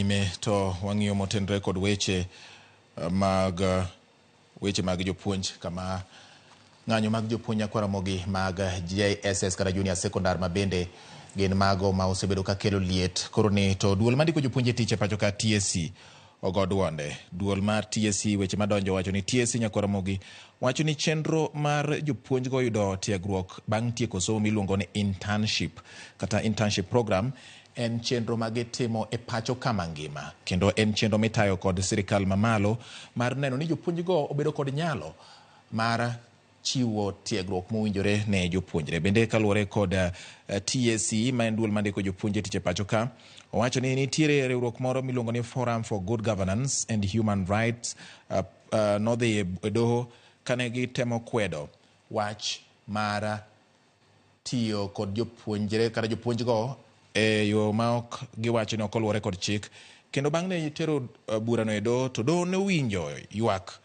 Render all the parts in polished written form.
nyime to wang'iyo motenre kod weche mag weche mag jopuonj kama ng'anyo mag jopuonj nyakwa Ramogi mag JSS kata Junior Secondary ma bende gin mago ma osebedo ka kelo liet. Koro ni to duol mandiko jopuonj e tich e pacho ka TSC ogo duonde. Duol mar TSC weche madonjo wacho ni TSC nyakwa Ramogi wacho ni chenro mar jopuonj go yudo tiegruok bang' tieko somo miluongo ni internship kata internship program en chenro ma gitimo e pacho kama ngima kendo en chenro mitayo kod sirikal mamalo mar neno ni jopuonjgo obedo kod nyalo mar chiwo tiegruok mowinjore ne jopuonjre. Bende kaluwore kod TSC ma en duol mandiko jopuonj e tich e pacho ka, owacho ni nitiere riwruok moro miluongo ni Forum for Good Governance and Human Rights nodhi e doho kane gitemo kwedo wach mar tiyo kod jopuonjre kata jopuonjgo e yo ma ok giwacho ni ok oluwore kod chik. Kendo bang' ne tero burano e doho to doho ne owinjo ywak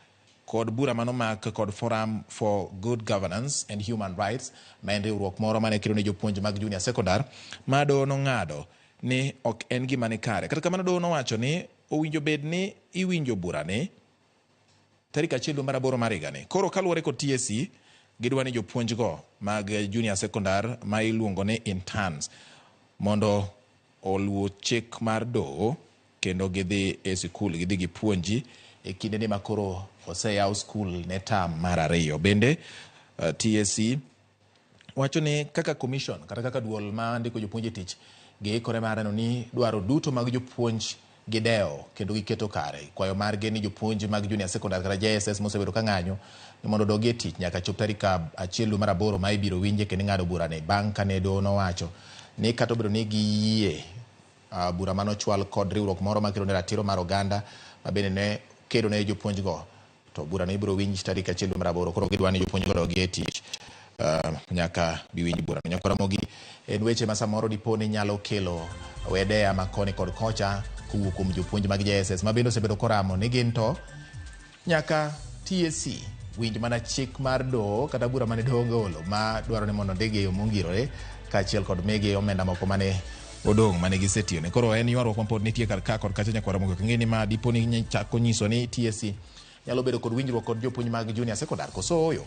kod bura manomak kod Forum for Good Governance and Human Rights ma en riwruok moro mane kedo ne jopuonj mag junior secondary ma doho nong'ado ni ok en gima ni kare. Kata kamano doho nowacho ni owinjo bed ni iwinjo burani tarik 1 dwe mar 8 mar higani. Koro kaluwore kod TSC, gidwa ni jopuonjgo mag junior secondary ma iluongo ni interns mondo oluw chik mar doho kendo gidhi e sikul gidhi gipuonji e kindeni ma koro oseyaw skul ne tam mar 2. Bende TSC wacho ni kaka commission kata kaka duol ma ndiko jopuonj e tich giikore mar neno ni dwaro duto mag jopuonj gidewo kendo giketo kare. Kwayo margi ni jopuonj mag junior secondary kata JSS mosebedo ka ng'anyo ni mondo odogi e tich nyaka chop tarik 1 dwe mar 8 ma ibiro winje kendo ing'ado burani bang' kane doho nowacho ni kata obedo ni giyie bura manochwal kod riwruok moro makedo ne ratiro mar oganda ma bende ne kedo ne jopuonjgo to burano ibiro winj tarik 1 dwe mar 8. Koro gidwa ni jopuonjgo odogi e tich nyaka biwinj burano. Nyakwa Ramogi en weche ma samoro dipo ni nyalo kelo wedeya ma koni kod kocha kowuok kuom jopuonj mag JSS ma bende osebedo koramo ni gin to nyaka TSC winj mana chik mar doho kata bura mane doho ogolo ma dwaro ni mondo ondikgi e yo mongirore kaachiel kod migi omenda moko mane odong' mane gisetiyone. Koro en ywaruok ma pod nitie kar ka kod kacha nyakwa Ramogi. Ok ing'e ni ma dipo ni chako nyiso ni TSC nyalo bedo kod winjruok kod jopuonj mag junior secondary koso ooyo.